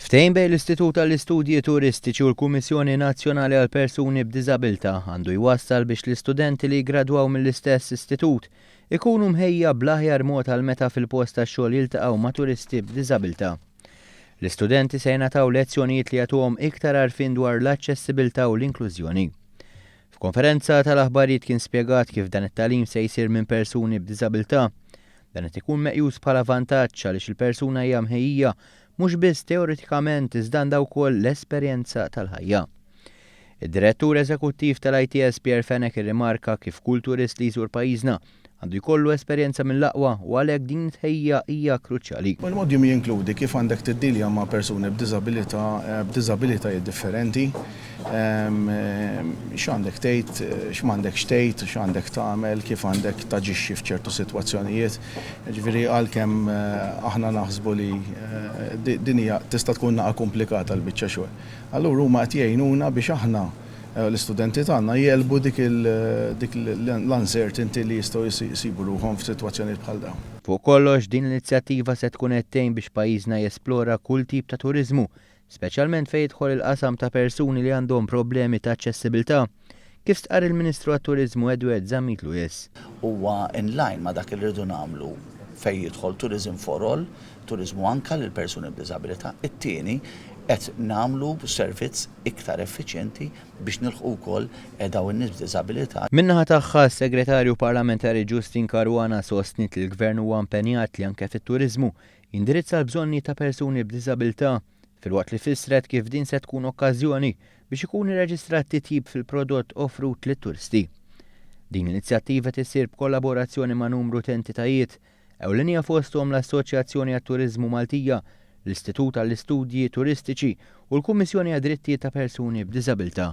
Ftehim bejn l-Istitut għall-Istudji Turistiċi u l-Kummissjoni Nazzjonali għal Persuni b'Diżabilità għandu jwassal biex l-istudenti li jiggradwaw mill-istess istitut ikunu mħejja bl-aħjar mod għal meta fil-post tax-xogħol jiltaqgħu ma' turisti b'diżabilità. L-istudenti se jingħataw lezzjonijiet li jagħtuhom iktar għarfien dwar l-aċċessibilità u l-inklużjoni. F'konferenza tal-aħbarijiet kien spjegat kif dan it-tagħlim se jsir minn persuni b'diżabilità. Dan qed ikun meqjus bħala vantaġġ għaliex il-persuna hija mħejjija mhux biss teoretikament iżda għandha wkoll l-esperjenza tal-ħajja. Id-Direttur Eżekuttiv tal-ITS Pierre Fenech irrimarka kif kull turist li jżur pajjiżna għandu jkollu esperjenza mill-aqwa u għalhekk din it-tħejjija hija kruċjali. Il-modjum jinkludi kif għandek tiddilja ma' persuni b'diżabilità b'diżabilitajiet differenti, x'għandek tgħid, x'm'għandekx tgħid, x'għandek tagħmel, kif għandek taġixxi f'ċertu sitwazzjonijiet. Jiġifieri għalkemm aħna naħsbu li din hija tista' tkun naqa' komplikata l-biċċa xogħol. Allura huma qed jgħinuna biex aħna l-istudenti tagħna jegħlbu dik dik l-uncertainty li jistgħu jsibu ruħhom f'sitwazzjonijiet bħal dawn. Fuq kollox, din l-inizjattiva se tkun qed tgħin biex pajjiżna jesplora kull tip ta' turiżmu, speċjalment fejn jidħol il-qasam ta' persuni li għandhom problemi ta' aċċessibilità, kif stqarr il-Ministru għat-Turiżmu Edward Zammit Lewis. Huwa in line ma' dak li rridu nagħmlu fejn jidħol Tourism for All, turiżmu anke lil persuni b'diżabilità. It-tieni, qed nagħmlu servizz iktar effiċjenti biex nilħqu wkoll dawn in-nies b'diżabilità. Min-naħa tagħha, s-Segretarju Parlamentari Justyne Caruana sostniet li l-Gvern huwa impenjat li anke fit-turiżmu jindirizza l-bżonnijiet ta' persuni b'diżabilità, filwaqt li fissret kif din se tkun okkażjoni biex ikun irreġistrat titjib fil-prodott offrut lit-turisti. Din l-inizjattiva qed issir b'kollaborazzjoni ma' numru t'entitajiet, ewlenija fosthom l-Assoċjazzjoni għat-Turiżmu Maltija, l-Istitut għall-Istudji Turistiċi u l-Kummissjoni għad-Drittijiet ta' Persuni b'Diżabilità.